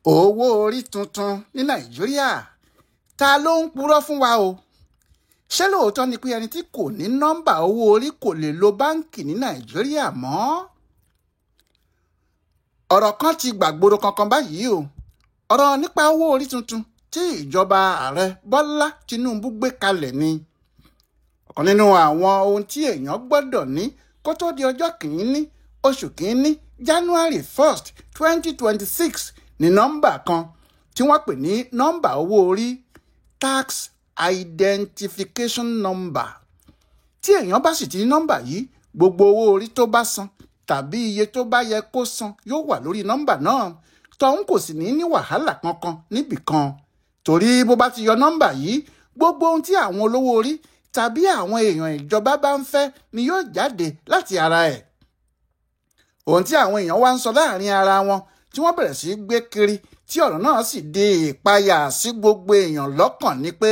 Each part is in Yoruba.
Owó orí tuntun ní Nàìjíríà, ta ló ń purọ́ fún wa o? Ṣé lóòótọ́ ni pé ẹni tí kò ní nọ́mbà owó orí kò lè lo báǹkì ní Nàìjíríà mọ́? Ọ̀rọ̀ kan ti gbàgbóró kankan báyìí o. Ọ̀rọ̀ nípa owó orí tuntun tí ìjọba ààrẹ Bọ́lá Tinubu gbé kalẹ̀ ni. Ọ̀kan nínú àwọn ohun tí èèyàn gbọ́dọ̀ ní kó tó di ọjọ́ kìíní oṣù kìíní January 1st 2026 ní nọ́mbà kan tí wọ́n pè ní nọ́mbà owó orí, tax identification number. Tí èèyàn bá sì ti ní nọ́mbà yìí, gbogbo owó orí tó bá san tàbí iye tó bá yẹ kó san yóò wà lórí nọ́mbà náà. Tọ̀hún kò sì ní ní wàhálà kankan níbì kan. Torí bó bá ti yọ nọ́mbà yìí, gbogbo ohun tí àwọn olówó orí tàbí àwọn èèyàn ìjọba bá ń fẹ́ ni yóò jáde láti ara ẹ̀. Ohun tí àwọn èèyàn wá ń sọ láàrin ara wọn tí wọ́n bẹ̀rẹ̀ sí í gbé kiri, tí ọ̀rọ̀ náà sì di ìpayà sí gbogbo èèyàn lọ́kàn ni pé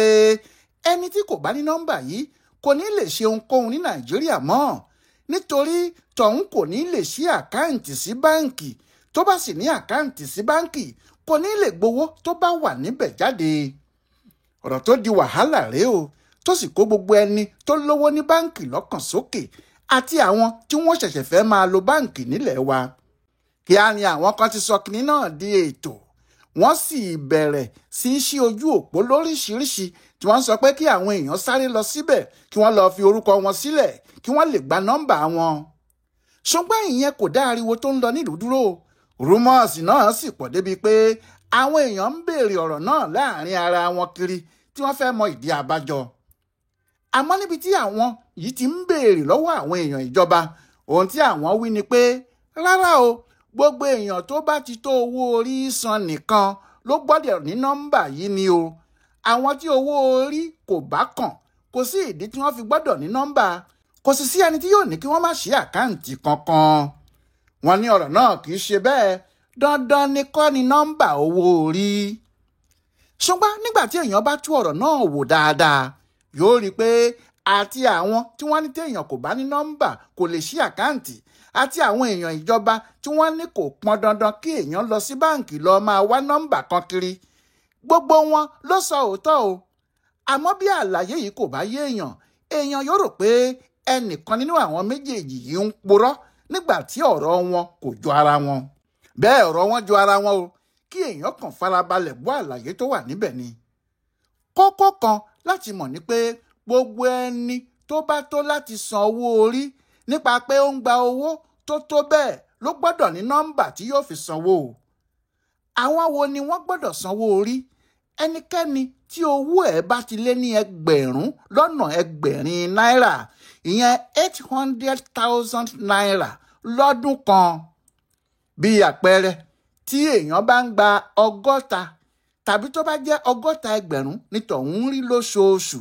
ẹni tí kò bá ní nọ́mbà yìí kò ní lè ṣe ohunkóhun ní Nàìjíríà mọ́, nítorí tọ̀hún kò ní lè ṣí àkáǹtì sí báǹkì. Tó bá sì ní àkáǹtì sí báǹkì, kò ní lè gbowó tó bá wà níbẹ̀ jáde. Ọ̀rọ̀ tó di wàhálà rèé o, tó sì kó gbogbo ẹni tó lówó ní báǹkì lọ́kàn sókè àti àwọn tí wọ́n ṣẹ̀ṣẹ̀ fẹ́ máa lo báǹkì nílẹ̀ wa. Kíá ni àwọn kan ti sọ kinní náà di ètò. Wọ́n sì bẹ̀rẹ̀ sí í ṣí ojú òpó lóríṣiríṣi tí wọ́n sọ pé kí àwọn èèyàn sáré lọ síbẹ̀ kí wọ́n lọ fi orúkọ wọn sílẹ̀ kí wọ́n lè gba nọ́mbà wọn. Ṣùgbọ́n ìyẹn kò dá ariwo tó ń lọ nílùú dúró. Rúmọ́ọ̀sì náà sì pọ̀ débi pé àwọn èèyàn ń béèrè ọ̀rọ̀ náà láàrin ara wọn kiri tí wọ́n fẹ́ mọ ìdí àbájọ. Àmọ́ níbi tí àwọn yìí ti ń béèrè lọ́wọ́ àwọn èèyàn ìjọba, ohun tí àwọn wí ni pé rárá o, gbogbo èèyàn tó bá ti tó owó orí san nìkan ló gbọ́dọ̀ ní nọ́mbà yìí ni o. Àwọn tí owó orí kò bá kàn, kò sí ìdí tí wọ́n fi gbọ́dọ̀ ní nọ́mbà. Kò sì sí ẹni tí yóò ní kí wọ́n má ṣí àkáǹtì kankan. Wọ́n ní ọ̀rọ̀ náà kì í ṣe bẹ́ẹ̀, dandan ni kọ́ ni nọ́mbà owó orí. Ṣùgbọ́n nígbà tí èèyàn bá tú ọ̀rọ̀ náà wò dáadáa, yóò rí i pé àti àwọn tí wọ́n ní téèyàn kò bá ní nọ́mbà kò lè ṣí àkáǹtì, àti àwọn èèyàn ìjọba tí wọ́n ní kò pọn dandan kí èèyàn lọ sí báǹkì lọ máa wá nọ́mbà kan kiri, gbogbo wọn ló sọ òótọ́ o. Àmọ́ bí àlàyé yìí kò bá yé èèyàn, èèyàn yóò rò pé ẹnìkan nínú àwọn méjèèjì yìí ń purọ́ nígbà tí ọ̀rọ̀ wọn kò jọ ara wọn. Bẹ́ẹ̀ ọ̀rọ̀ wọn jọ ara wọn o, kí èèyàn kàn farabalẹ̀ gbọ́ àlàyé tó wà níbẹ̀ ni. Kókó kan láti mọ̀ ni pé gbogbo ẹni tó bá tó láti san owó orí nípa pé ó ń gba owó tó tó bẹ́ẹ̀ ló gbọ́dọ̀ ní nọ́mbà tí yóò fi sanwó o. Àwọn wo ni wọ́n gbọ́dọ̀ sanwó orí? Ẹnikẹ́ni tí owó ẹ̀ bá ti lé ní 6,000 náírà, ìyẹn 800,000 náírà lọ́dún kan. Bí àpẹẹrẹ, tí èèyàn bá ń gba 60 tàbí tó bá jẹ́ 60 ẹgbẹ̀rún ní tọ̀hún ń rí lóṣooṣù,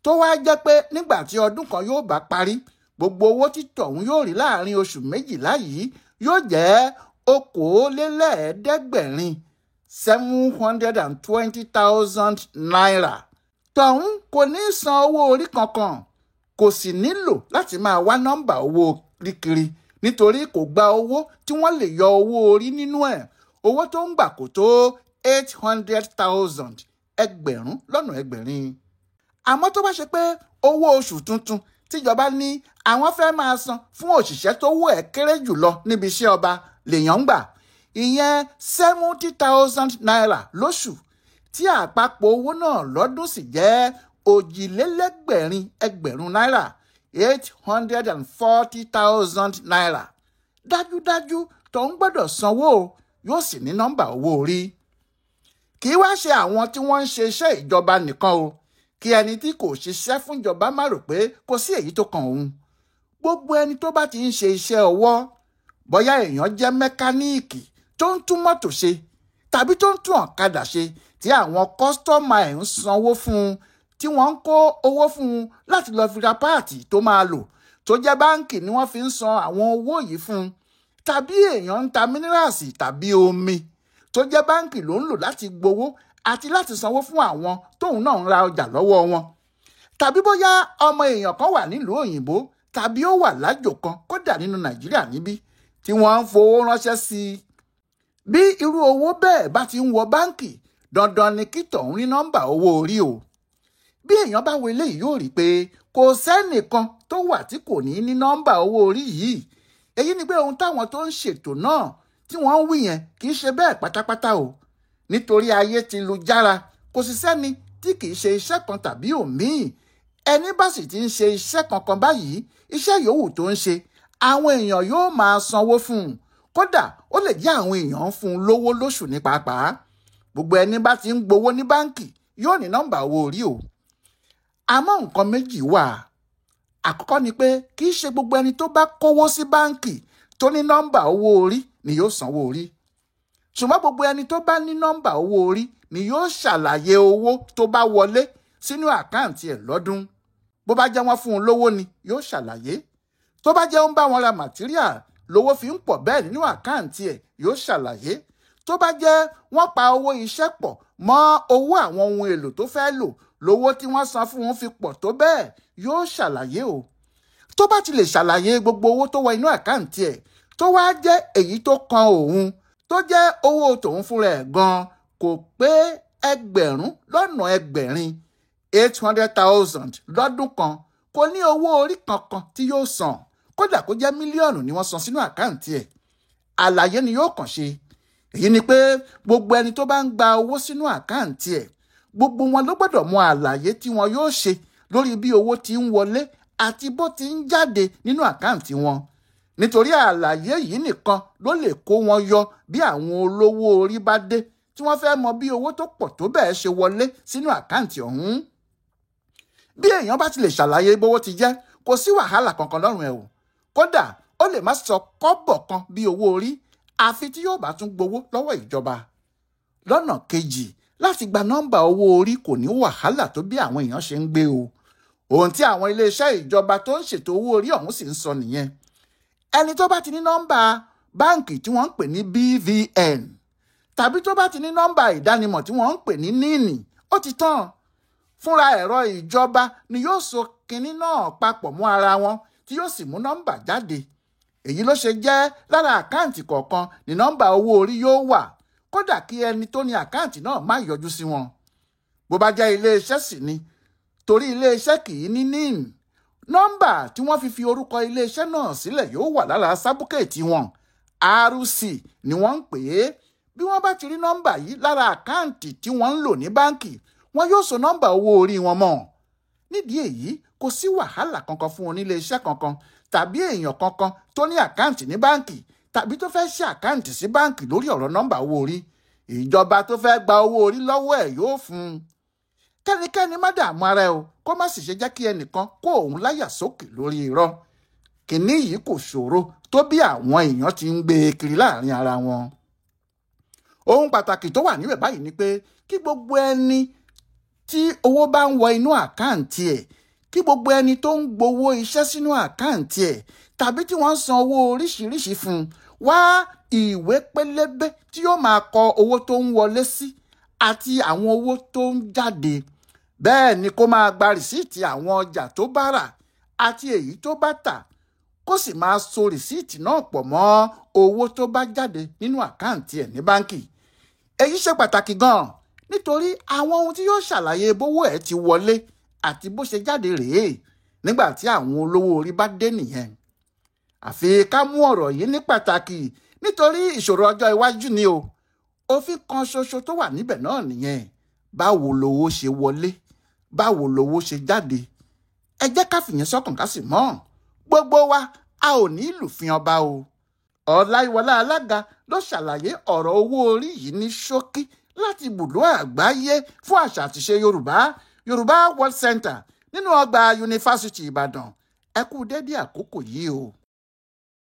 tó wá jẹ́ pé nígbà tí ọdún kan yóò bá parí, gbogbo owó tí tọ̀hún yóò rí láàrin oṣù méjìlá yìí yóò jẹ́ 7,200, 720,000 náírà. Tọ̀hún kò ní san owó orí kankan, kò sì nílò láti máa wá nọ́mbà owó orí kiri nítorí kò gba owó tí wọ́n lè yọ owó orí nínú ẹ̀. Owó tó ń gbà kò tó 800,000, 600,000. Àmọ́ tó bá ṣe pé owó oṣù tuntun tíjọba ní àwọn fẹ́ máa san fún òṣìṣẹ́ tó wó ẹ̀ kéré jùlọ níbi iṣẹ́ ọba lèèyàn ń gbà, ìyẹn 70,000 náírà lóṣù, tí àpapọ̀ owó náà lọ́dún sì jẹ́ 6,200 náírà, 840,000 náírà. Dájúdájú tó ń gbọ́dọ̀ sanwó yóò sì ní nọ́mbà owó orí. Kì í wá ṣe àwọn tí wọ́n ń ṣe iṣẹ́ ìjọba nìkan o, kí ẹni tí kò ṣiṣẹ́ fúnjọba má rò pé kò sí èyí tó kan òun. Gbogbo ẹni tó bá ti ń ṣe iṣẹ́ ọwọ́, bóyá èèyàn jẹ́ mẹkáníìkì tó ń tún mọ́tò ṣe tàbí tó ń tún ọ̀kadà ṣe, tí àwọn kọ́sítọ́mà ẹ̀ ń sanwó fún un, tí wọ́n ń kó owó fún un láti lọ fi ra páàtì tó máa lò, tó jẹ́ báǹkì ni wọ́n fi ń san àwọn owó yìí fún un, tàbí èèyàn ń ta mínírààsì tàbí omi tó jẹ́ báǹkì ló ń lò láti gbowó àti láti sanwó fún àwọn tóun náà ń ra ọjà lọ́wọ́ wọn, tàbí bóyá ọmọ èèyàn kan wà nílùú òyìnbó tàbí ó wà lájò kan kódà nínú Nàìjíríà níbí tí wọ́n ń fowó ránṣẹ́ sí i. Bí irú owó bẹ́ẹ̀ bá ti ń wọ báǹkì, dandan ni kí tọ̀hún ní nọ́mbà owó orí o. Bí èèyàn bá wo eléyìí yóò rí pé kò sẹ́nìkan tó wà tí kò ní ní nọ́mbà owó orí yìí. Èyí ni pé ohun táwọn tó ń ṣètò náà tí wọ́n ń wí yẹn kì í ṣe bẹ́ẹ̀ pátápátá o. Nítorí ayé ti lu jára, kò sì sẹ́ni tí kì í ṣe iṣẹ́ kan tàbí òmíì. Ẹni bá sì ti ń ṣe iṣẹ́ kankan báyìí, iṣẹ́ yòówù tó ń ṣe, àwọn èèyàn yóò máa sanwó fún un. Kódà ó lè jẹ́ àwọn èèyàn ń fún un lówó lóṣù ní pàápàá. Gbogbo ẹni bá ti ń gbowó ní báǹkì yóò ní nọ́mbà owó orí o. Àmọ́ nǹkan méjì wà. Àkọ́kọ́ ni pé kì í ṣe gbogbo ẹni tó bá kówó sí báǹkì tó ní nọ́mbà owó orí ni yóò sanwó orí. Ṣùgbọ́n gbogbo ẹni tó bá ní nọ́mbà owó orí ni yóò ṣàlàyé owó tó bá wọlé sínú àkáǹtì ẹ̀ lọ́dún. Bó bá jẹ́ wọ́n fún un lówó ni yóò ṣàlàyé. Tó bá jẹ́ ó ń bá wọn ra màtíríà lówó fi ń pọ̀ bẹ́ẹ̀ nínú àkáǹtì ẹ̀ yóò ṣàlàyé. Tó bá jẹ́ wọ́n pa owó iṣẹ́ pọ̀ mọ́ owó àwọn ohun èlò tó fẹ́ lò lówó tí wọ́n san fún un fi pọ̀ tó bẹ́ẹ̀ yóò ṣàlàyé o. Tó bá ti lè ṣàlàyé gbogbo owó tó wọ inú àkáǹtì ẹ̀ tó wá jẹ́ èyí tó kan òun tó jẹ́ owó tòun fúnra ẹ̀ gan-an kò pé 800,000 800,000 lọ́dún kan, kò ní owó orí kankan tí yóò san. Kódà kó jẹ́ mílíọ̀nù ni wọ́n san sínú àkáǹtì ẹ̀. Àlàyé ni yóò kàn ṣe. Èyí ni pé gbogbo ẹni tó bá ń gba owó sínú àkáǹtì ẹ̀, gbogbo wọn ló gbọ́dọ̀ mọ àlàyé tí wọn yóò ṣe lórí bí owó ti ń wọlé àti bó ti ń jáde nínú àkáǹtì wọn. Nítorí àlàyé yìí nìkan ló lè kó wọn yọ bí àwọn olówó orí bá dé tí wọ́n fẹ́ mọ bí owó tó pọ̀ tó bẹ́ẹ̀ ṣe wọlé sínú àkáǹtì ọ̀hún. Bí èèyàn bá ti lè ṣàlàyé bówó ti jẹ́, kò sí wàhálà kankan lọ́rùn ẹ̀ o. Kódà ó lè má sọ kọ́bọ̀ kan bí owó orí, àfi tí yóò bá tún gbowó lọ́wọ́ ìjọba. Lọ́nà kejì, láti gba nọ́mbà owó orí kò ní wàhálà tó bí àwọn èèyàn ṣe ń gbé o. Ohun tí àwọn iléeṣẹ́ ìjọba tó ń ṣètò owó orí ọ̀hún sì ń sọ nìyẹn. Ẹni tó bá ti ní nọ́mbà báǹkì tí wọ́n ń pè ní BVN tàbí tó bá ti ní nọ́mbà ìdánimọ̀ tí wọ́n ń pè ní NIN, ó ti tán. Fúnra ẹ̀rọ ìjọba ni yóò so kinní náà papọ̀ mọ́ ara wọn tí yóò sì mú nọ́mbà jáde. Èyí ló ṣe jẹ́ lára àkáǹtì kọ̀ọ̀kan ní nọ́mbà owó orí yóò wà, kódà kí ẹni tó ní àkáǹtì náà má yọjú sí wọn. Bó bá jẹ́ iléeṣẹ́ sì ni, torí iléeṣẹ́ kì í ní NIN. Nọ́mbà tí wọ́n fi fi orúkọ iléeṣẹ́ náà sílẹ̀ yóò wà lára sábúkẹ́ẹ̀tì wọn. RC ni wọ́n ń pè é. Bí wọ́n bá ti rí nọ́mbà yìí lára àkáǹtì tí wọ́n ń lò ní báǹkì, wọn yóò so nọ́mbà owó orí wọn mọ́. Nídìí èyí, kò sí wàhálà kankan fún oníléeṣẹ́ kankan tàbí èèyàn kankan tó ní àkáǹtì ní báǹkì tàbí tó fẹ́ ṣe àkáǹtì sí báǹkì lórí ọ̀rọ̀ nọ́mbà owó orí. Ìjọba tó fẹ́ gba owó orí lọ́wọ́ ẹ̀ yóò fún un. Kẹ́nikẹ́ni má dààmú ara ẹ o, kó má sì ṣe jẹ́ kí ẹnìkan kó òun láyà sókè lórí irọ́. Kìnní yìí kò ṣòro tó bí àwọn èèyàn ti ń gbé e kiri láàrin ara wọn. Ohun pàtàkì tó wà níbẹ̀ báyìí ni pé kí gbogbo ẹni tí owó bá ń wọ inú àkáǹtì ẹ̀, kí gbogbo ẹni tó ń gbowó iṣẹ́ sínú àkáǹtì ẹ̀ tàbí tí wọ́n ń san owó oríṣiríṣi fún un wá ìwé pélébé tí yóò máa kọ owó tó ń wọlé sí àti àwọn owó tó ń jáde. Bẹ́ẹ̀ ni kó máa gba rìsíìtì àwọn ọjà tó bá rà àti èyí tó bá tà, kó sì máa so rìsíìtì náà pọ̀ mọ́ owó tó bá jáde nínú àkáǹtì ẹ̀ ní báǹkì. Èyí ṣe pàtàkì gan-an nítorí àwọn ohun tí yóò ṣàlàyé bówó ẹ̀ ti wọlé àti bó ṣe jáde rèé nígbà tí àwọn olówó orí bá dé nìyẹn. Àfi ká mú ọ̀rọ̀ yìí ní pàtàkì nítorí ìṣòro ọjọ́ iwájú ni o. Òfin kan ṣoṣo tó wà níbẹ̀ náà nìyẹn. Báwo lowó ṣe wọlé? Báwo lowó ṣe jáde? Ẹ jẹ́ ká fìyẹn sọ́kàn ká sì mọ̀. Gbogbo wa a ò ní lùfin ọba o. Ọláyíwọlá Alága ló ṣàlàyé ọ̀rọ̀ owó orí yìí ní ṣókí láti ibùdó àgbáyé fún àṣà àtiṣe Yorùbá, Yorùbá World Center nínú ọgbà Yunifásítì Ìbàdàn. Ẹ kú dédé àkókò yìí o.